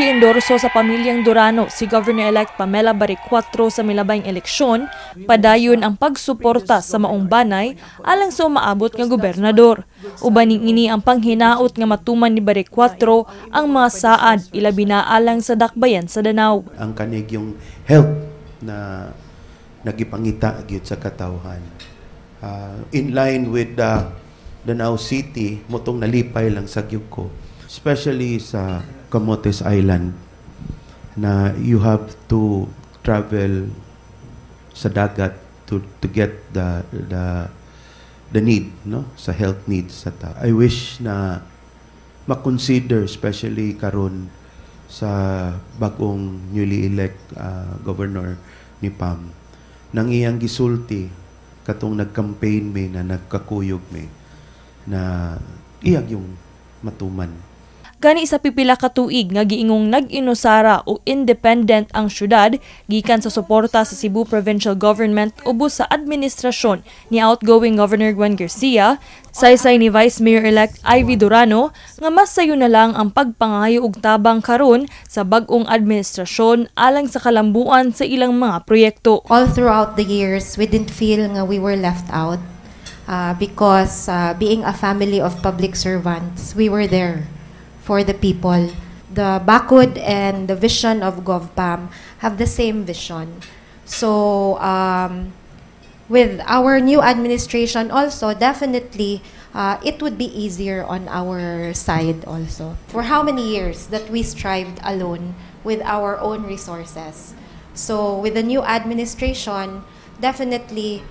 giendorso sa pamilyang Durano si Governor-elect Pamela Baricuatro sa milabayng eleksyon, padayon ang pagsuporta sa maong banay alang sa umaabot nga gobernador. Uban ini ang panghinaot nga matuman ni Baricuatro ang mga saad, ilabi na alang sa dakbayan sa Danao. Ang kanig yung health na nagipangita gyud sa katawhan. In line with the Danao City, mao tong nalipay lang sa gyud ko, especially sa Camotes Island na you have to travel sa dagat to get the need, no, sa health needs sa tao. I wish na makonsider, especially karon sa bagong newly elect governor ni Pam, nang iyang gisulti katong nag-campaign mi na nagkakuyog mi na iyag yung matuman. Gani sa pipila ka tuig nga giingong nag-inusara o independent ang syudad gikan sa suporta sa Cebu Provincial Government ubos sa administrasyon ni outgoing Governor Gwen Garcia, saysay ni Vice Mayor-elect Ivy Durano nga mas sayo na lang ang pagpangayo og tabang karon sa bag-ong administrasyon alang sa kalambuan sa ilang mga proyekto. All throughout the years, we didn't feel nga we were left out because being a family of public servants, we were there for the people. The Bakod and the vision of GovPam have the same vision. So, with our new administration also, definitely, it would be easier on our side also. For how many years that we strived alone with our own resources? So, with the new administration, definitely,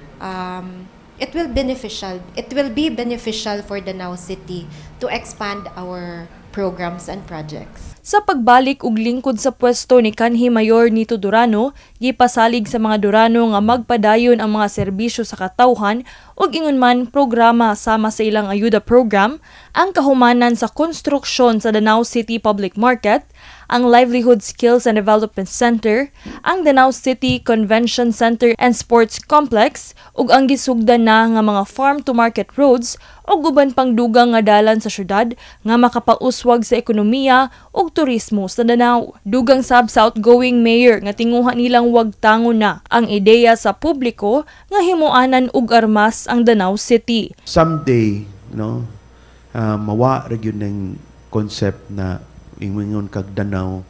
it will be beneficial for Danao City to expand our programs and projects. Sa pagbalik og lingkod sa pwesto ni kanhi Mayor Nito Durano, gipasalig sa mga Durano nga magpadayon ang mga serbisyo sa katawhan ug ingon man programa sama sa ilang ayuda program, ang kahumanan sa konstruksyon sa Danao City Public Market, ang Livelihood Skills and Development Center, ang Danao City Convention Center and Sports Complex ug ang gisugdan na nga mga farm to market roads ug uban pang dugang nga dalan sa syudad nga makapauswag sa ekonomiya ug turismo sa Danao. Dugang sab sa outgoing mayor nga tinguha nilang wagtangon na ang ideya sa publiko nga himuanan og armas ang Danao City. Someday, no, mawa ra gyud ng concept na ingon kag Danao,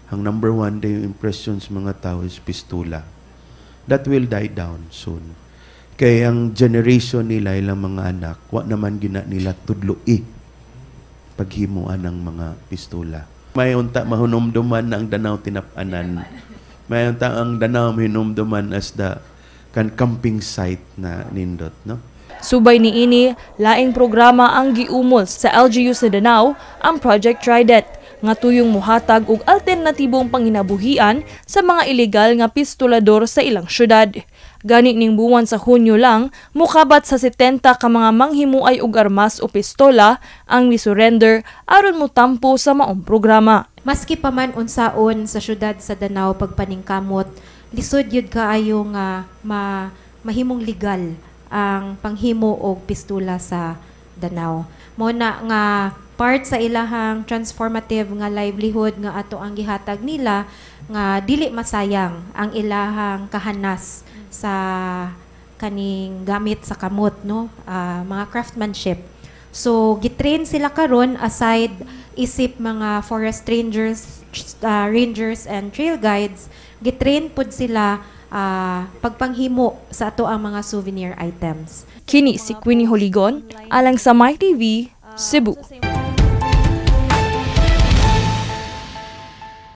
ang number one day impressions mga tao is pistula. That will die down soon. Kay ang generation nila, ilang mga anak, wa naman gina nila tudloi paghimuan ng mga pistula. May unta mahunumduman na ang Danao tinap-anan. May unta ang Danao mahinumduman as the kan camping site na nindot, no? Subay niini, laing programa ang giumol sa LGU sa Danao, ang Project Trident, nga tuyong muhatag og alternatibong panginabuhian sa mga ilegal nga pistolador sa ilang syudad. Gani ning buwan sa Hunyo lang, mukabat sa 70 ka mga manghimuay og armas o pistola ang misurrender aron motampo sa maong programa. Maski pa man unsaon sa syudad sa Danao pagpaningkamot, lisod yun kaayo nga mahimong legal ang panghimo og pistula sa Danao. Mo na nga part sa ilahang transformative nga livelihood nga ato ang gihatag nila nga dili masayang ang ilahang kahanas sa kaning gamit sa kamot, no, mga craftsmanship. So gitrain sila karon aside isip mga forest rangers rangers and trail guides, gitrain pud sila pagpanghimo sa ato ang mga souvenir items. Kini si Queenie Holigon alang sa MyTV, Cebu.